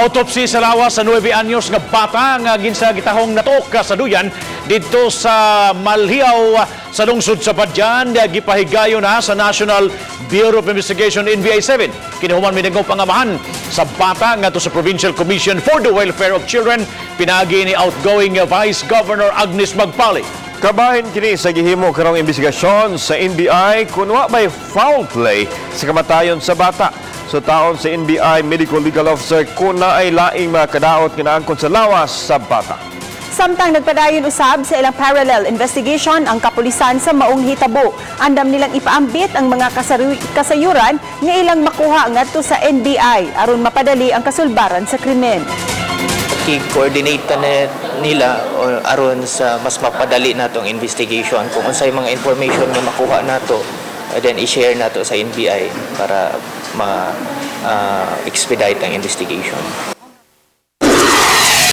Autopsy sa lawas sa 9 anyos nga bata nga ginsa gitahong natuok sa duyan didto sa Malhiaw sa lungsod sa Badian gipahigayon na sa National Bureau of Investigation, NBI 7. Kini human midangop ang amahan sa bata ngadto sa Provincial Commission for the Welfare of Children pinaagi ni outgoing Vice Governor Agnes Magpali. Kabahin kini sa gihimo karong investigasyon sa NBI kung wa may foul play sa kamatayon sa bata. Sutaon sa NBI Medical Legal Officer kung naay laing mga kadaot nga naangkon sa lawas sa bata. Samtang nagpadayon usab sa ilang parallel investigation ang kapulisan sa maong hitabo. Andam nilang ipaambit ang mga kasayuran nga ilang makuha ngadto sa NBI aron mapadali ang kasulbaran sa krimen. I-coordinate na nila o aron sa mas mapadali nato ang investigation kung unsay mga information nga makuha nato and then i-share nato sa NBI para ma expedite ang investigation.